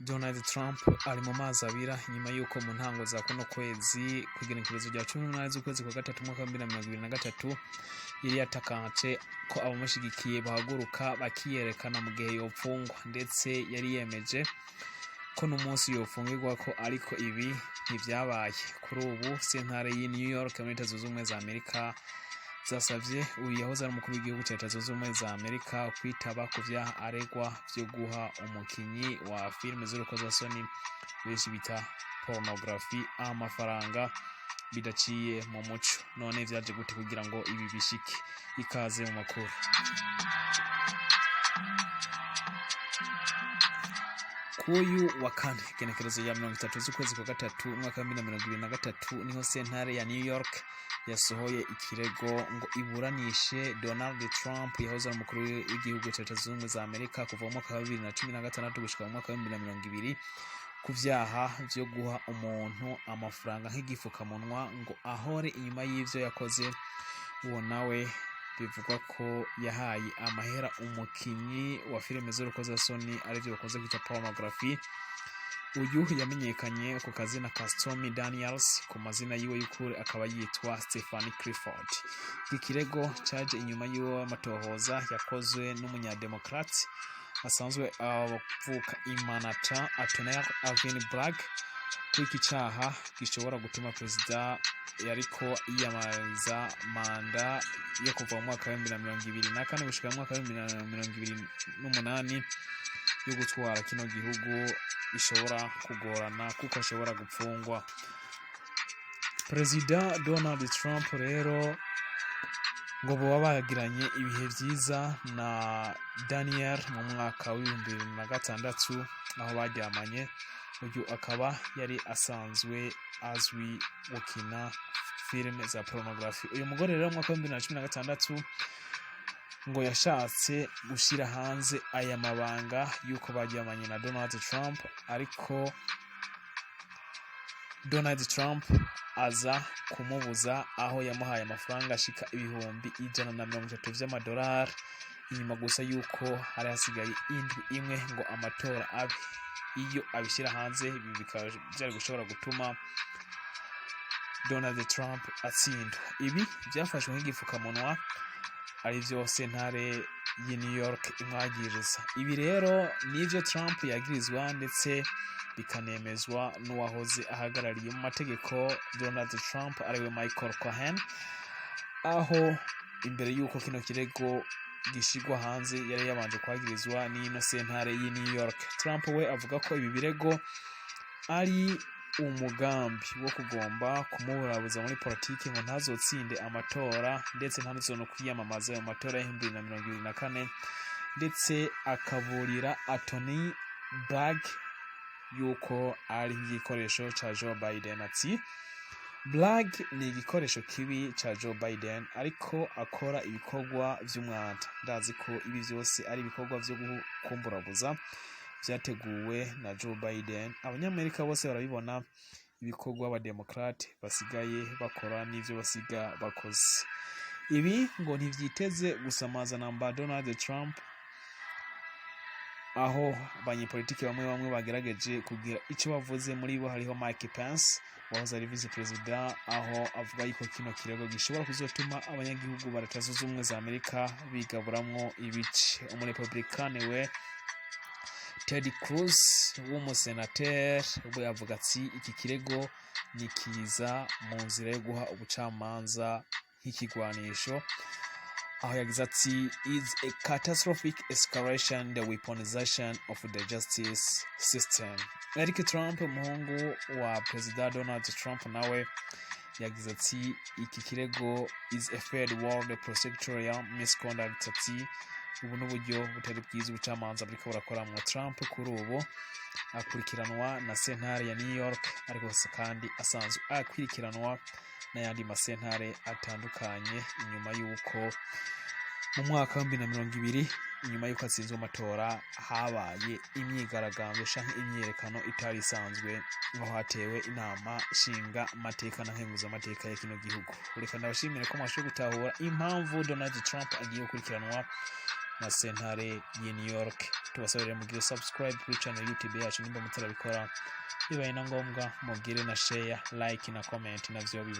Donald Trump ari mu mazi abira nyuma y'uko mu ntango za kuno kwezi, kw'igenekerezo rya 18 z'ukwezi kwa gatatu umwaka wa 2023, yari yatakanje ko abamushigikiye bahaguruka bakiyerekana mu gihe yopfungwa, ndetse yari yemeje ko n'umunsi yofungirwa ko, ariko ibi ntivyabaye. Kuri ubu sentare y'i New York muri Leta Zunze Ubumwe za Amerika zasavye uyu yahoze ari umukuru w'igihugu ca Leta Zunze Ubumwe za Amerika kwitaba ku vyaha aregwa vyo guha umukinyi wa filime z'urukozasoni benshi bita pornographie amafaranga bidaciye mu muco. None vyaje gute kugira ngo ibi bishike? Ikaze mu makuru. Kuyu wa kane, igenekerezo rya 30 z'ukwezi kwa gatatu umwaka wa 2023, niho sentare ya New York yasohoye ikirego ngo iburanishe Donald Trump yahoze ari umukuru w'igihugu ca Leta Zunze Ubumwe za Amerika kuva mu mwaka wa 2016 gushika mu mwaka wa 2020 ku vyaha vyo guha umuntu amafaranga nk'igifukamunwa ngo ahore inyuma y'ivyo yakoze. Uwo nawe bivugwa ko yahaye amahera umukinyi wa filime z'urukozasoni, arivyo bakunze kwita pornography. Uyu yamenyekanye ku kazina ka Stormy Daniels, ku mazina yiwe y'ukuri akaba yitwa Stephanie Clifford. Iki kirego caje inyuma y'uwo amatohoza yakozwe n'umunyademokrate asanzwe avuka i Manhattan, Attorney Alvin Bragg, ko iki caha gishobora gutuma perezida yariko yiyamamariza manda yo kuva mu mwaka wa 2024 gushika mu mwaka wa 2028 yo gutwara kino gihugu bishobora kugorana, kuko ashobora gupfungwa. Perezida Donald Trump rero ngo boba bagiranye ibihe vyiza na Daniel mu mwaka wa 2006 aho baryamanye. Uyu akaba yari asanzwe azwi gukina filime za pornography. Uyu mugore rero mu mwaka wa 2016 ngo yashatse gushira hanze aya mabanga y'uko baryamanye na Donald Trump, ariko Donald Trump aza kumubuza, aho yamuhaye amafaranga ashika 130,000 vy'amadolari inyuma gusa yuko hari hasigaye indwi imwe ngo amatora abe. Iyo abishyira hanze, ibi bikaba byari gushobora gutuma Donald Trump atsindwa. Ibi byafashwe nk'igifukamunwa, arivyo sentare y'i New York imwagiriza. Ibi rero nivyo Trump yagirizwa, ndetse bikanemezwa n'uwahoze ahagarariye mu mategeko Donald Trump, ariwe Michael Cohen, aho imbere y'uko kino kirego gishigwa hanze yari yabanje kwagirizwa n'ino sentare y'i New York. Trump we avuga ko ibi birego ari umugambi wo kugomba kumuburabuza muri politiki ngo ntazotsinde amatora, ndetse ntazono kwiyamamaza mu matora ya 2024, ndetse akaburira Attorney Bragg yuko ari nk'igikoresho ca Joe Biden. Ati: "Bragg ni igikoresho kibi ca Joe Biden, ariko akora ibikorwa vy'umwanda. Ndazi ko ibi vyose ari ibikorwa vyo kumburabuza vyateguwe na Joe Biden. Abanyamerika bose barabibona ibikorwa abademokrate basigaye bakora n'ivyo basiga bakoze." Ibi ngo ntivyiteze gusamaza namba Donald Trump, aho abanyepolitiki bamwe bamwe bagerageje kugira ico bavuze. Muri bo hariho Mike Pence wahoze ari vice perezida, aho avuga yuko kino kirego gishobora kuzotuma abanyagihugu ba Leta Zunze Ubumwe za Amerika bigaburamwo ibice. Umurepublikani we Ted Cruz w'umusenateri we avuga ati: "Iki kirego ni kiza mu nzira yo guha ubucamanza nk'ikigwanisho", aho yagize ati: "Is a catastrophic escalation, the weaponization of the justice system." Eric Trump, umuhungu wa perezida Donald Trump, nawe yagize ati: "Iki kirego is a third world prosecutorial misconduct", ati: "Ubu n'uburyo butari bwiza ubucamanza buriko burakoramwo." Trump kuri ubu akurikiranwa na sentare ya New York, ariko kandi asanzwe akurikiranwa n'ayandi masentare atandukanye inyuma y'uko mu mwaka wa 2020, inyuma y'uko atsinzwe amatora, habaye imyigaragambyo canke imyiyerekano itari isanzwe, aho hatewe inama nshinga amateka na nkenguzamateka ya kino gihugu. Reka ndabashimire ko mwashoboye gutahura impamvu Donald Trump agiye gukurikiranwa. na sentare y'i New York. Tubasabire mugire subscribe kuri channel YouTube yacu nimba mutarabikora, bibaye na ngombwa mugire na share, like na comment, navyo biba.